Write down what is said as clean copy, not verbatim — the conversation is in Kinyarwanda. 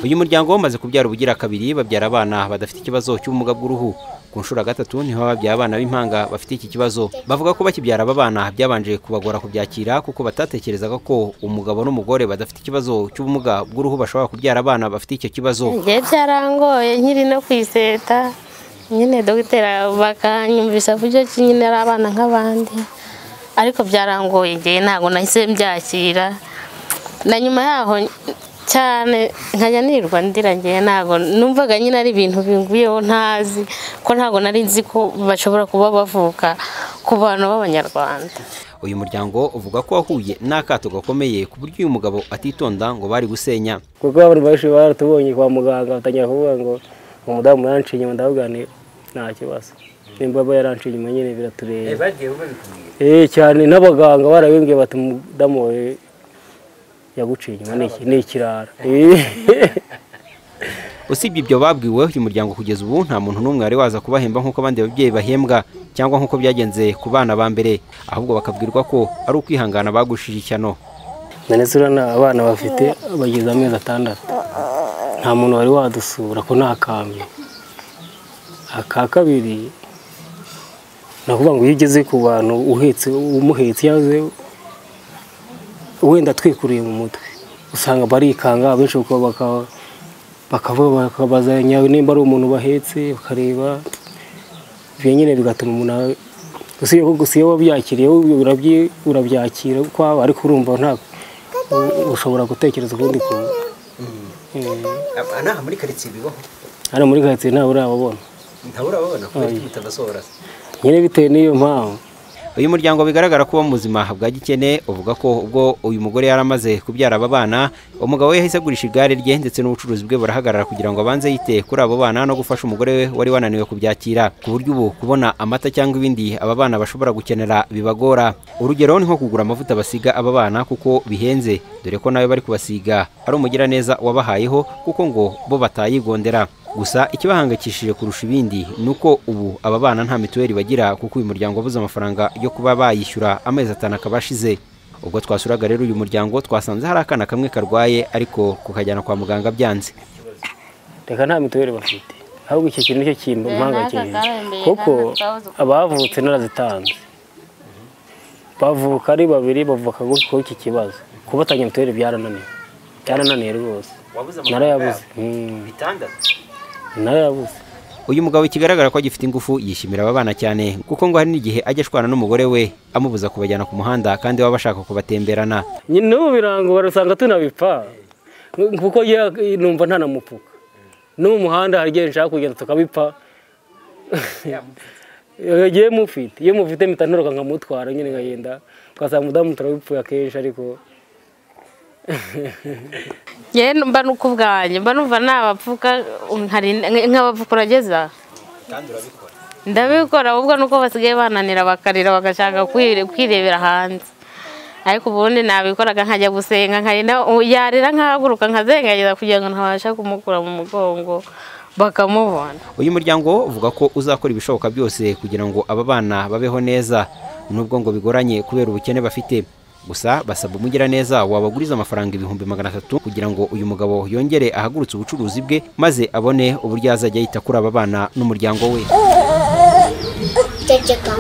Uyu muryango wamaze kubyara ubugira kabiri, babyara abana badafite ikibazo cy'ubumuga bw'uruhu. Ku nshuro gatatu niho babyara abana b'impanga bafite iki kibazo. Bavuga ko bakibyara aba bana byabanje kubagora kubyakira, kuko batatekerezaga ko umugabo n'umugore badafite ikibazo cy'ubumuga bw'uruhu bashobora kubyara abana bafite icyo kibazo. Ngiye byarangoye nkiri no kwiseta nyine, dogiteri bakanyumvisa buryo ki nyine ari abana nk'abandi, ariko byarangoye ngiye ntabwo nahise mbyakira. Na nyuma yaho cyane nkajya nirwa ndira, ngiye ntabwo numvaga nyine ari ibintu binguyeho ntazi ko ntabwo nari nzi ko bashobora kuba bavuka ku bantu b'Abanyarwanda. Uyu muryango uvuga ko wahuye n'akato gakomeye ku buryo uyu mugabo atitonda ngo bari gusenya, kuko abantu benshi baratubonye kwa muganga batangira kuvuga ngo umudamu yanciye inyuma. Ndavuga nti nta kibazo, nimba aba yaranciye inyuma nyine biratureba cyane. N'abaganga barabimbwiye bati umudamu wawe yaguciye inyuma ni ikirara. Usibye ibyo babwiwe, uyu muryango kugeza ubu nta muntu n'umwe wari waza kubahemba nk'uko abandi babyeyi bahembwa cyangwa nk'uko byagenze ku bana ba mbere, ahubwo bakabwirwa ko ari ukwihangana bagushije ishyano. None se urabona abana bafite bageze amezi 6, nta muntu wari wadusura ko nta kambi. Aka kabiri ni ukuvuga ngo iyo ugeze ku bantu uhetse umuhetse yaze wenda twikuriye mu mutwe, usanga barikanga abenshi bakavuga bakabazanya nimba ari umuntu bahetse, bakareba ibyo nyine bigatuma umuntu gusa iyo wabyakiriye urabyakira kwaba, ariko urumva nta ushobora gutekereza ukundi kuntu. Aha muri karitsiye bibaho? Hano muri karitsiye ntawe urababona. Ntawe urababona kubera iki mutabasohora? Nyine bitewe n'iyo mpamvu. Uyu muryango bigaragara ko mu buzima bwa gikene, uvuga ko ubwo uyu mugore yaramaze kubyara aba bana, umugabo we yahise agurisha igare rye ndetse n'ubucuruzi bwe burahagarara kugira ngo abanze yite kuri abo bana no gufasha umugore we wari wananiwe kubyakira, ku buryo ubu kubona amata cyangwa ibindi aba bana bashobora gukenera bibagora. Urugero ni nko kugura amavuta basiga aba bana kuko bihenze, dore ko nawe bari kubasiga ari umugiraneza wabahayeho kuko ngo bo batayigondera. Gusa ikibahangayikishije kurusha ibindi nuko ubu aba bana nta mituweli bagira, kuko uyu muryango wabuze amafaranga yo kuba bayishyura amezi 5 akaba ashize. Ubwo twasuraga rero uyu muryango twasanze hari akana kamwe karwaye ariko kukajyana kwa muganga byanze. Reka nta mituweli bafite, ahubwo iki kintu nicyo kimpangayikishije, kuko abavutse narazitanze, bavuka ari babiri, bavuka kuri iki kibazo. Kubatanya mituweli byarananiye, byarananiye rwose, narayabuze. Narayabuze. Uyu mugabo ikigaragara ko agifite ingufu yishimira aba bana cyane, kuko ngo hari n'igihe ajya ashwana n'umugore we amubuza kubajyana ku muhanda kandi baba bashaka kubatemberana. Nyine ubu birango barasanga tunabipfa, kuko numva ntanamupfuka no mu muhanda hari igihe nshaka kugenda tukabipfa. Iyo mufite iyo mufite mpita nkamutwara nyine nkagenda, ugasanga umudamu turabipfuye akenshi. Ariko Ngewe mba nuko ubwanjye mba numva nabapfuka nkabapfukura ageza. Ndabikora ahubwo nuko basigaye bananira bakarira bagashaka kwirebera hanze, ariko ubundi nabikoraga nkajya gusenga nkarinda yarira nkahaguruka nkazengageza kugira ngo ntabasha kumukura mu mugongo bakamubona. Uyu muryango uvuga ko uzakora ibishoboka byose kugira ngo aba bana babeho neza, nubwo ngo bigoranye kubera ubukene bafite. Gusa basaba umugiraneza wabaguriza amafaranga 300,000 kugira ngo uyu mugabo yongere ahagurutse ubucuruzi bwe, maze abone uburyo azajya yita kuri aba bana n'umuryango we. Ceceka.